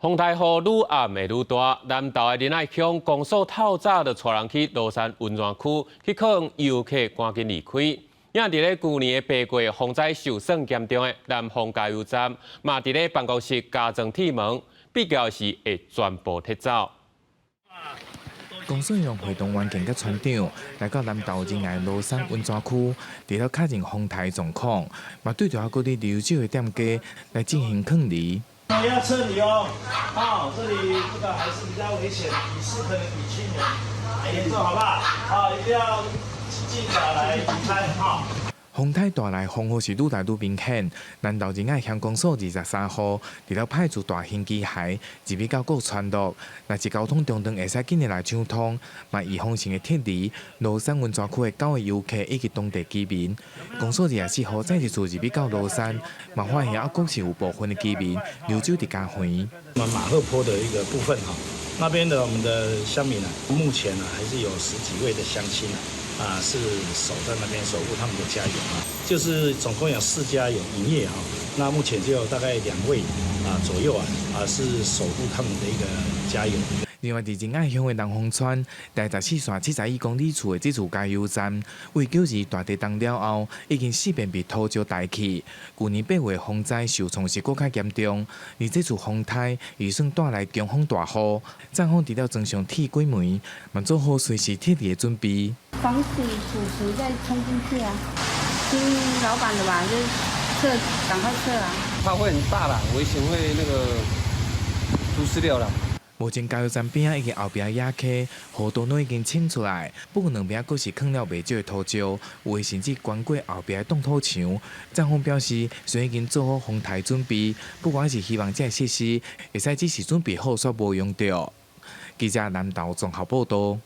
風颱雨愈暗會愈大，南投的仁愛鄉公所透早就帶人去蘆山溫泉區去勸遊客趕緊離開。也佇咧舊年的八月風災受損嚴重的南豐加油站，嘛佇咧辦公室加裝鐵門，必要時會全部撤走。公所用會動員警佮村長來到南投仁愛蘆山溫泉區，除了確認風颱狀況，嘛對著猶閣佇溜酒的店家來進行勸離。要撤離哦，好，這裡這個還是比較危險，雨勢可能比去年還嚴重，好不好？好，一定要盡早來離開，哈。風颱帶來風雨是愈來愈明顯。南投仁愛鄉公所23號，除了派出大型機械入去到各村落，若是交通中斷會使緊的來暢通，嘛預防性的撤離蘆山溫泉區的九个遊客以及當地居民。公所24號再一次入去到蘆山，嘛發現猶閣是有部分的居民留守佇家園。我們馬赫坡的一個部分哈，那邊的我們的鄉民呢，目前呢還是有十幾位的鄉親啊，是守在那邊守護他們的家園啊，就是總共有四家有營業哈，那目前就有大概兩位啊左右啊啊是守護他們的一個家園。另外，佇仁愛鄉的南豐村，大十四線71公里處的這處加油站，為9·2大地動了後，已經四遍被土石代去。舊年八月風災受創是閣較嚴重，而這次風颱預算帶來強風大雨，站方除了裝上鐵軌門，嘛做好隨時撤離的準備。防水土石再衝進去啊！聽老闆的吧，就撤，趕快撤啊！怕會很大啦，危險會那個土石流啦。目前加油站邊仔以及後壁野溪河道攏已經清出來，不過兩邊閣是囥了袂少的土石，有的甚至懸過後壁的擋土牆。站方表示，雖然已經做好風颱準備，不過還是希望這个設施會使只是準備好，煞無用著。記者南投綜合報道。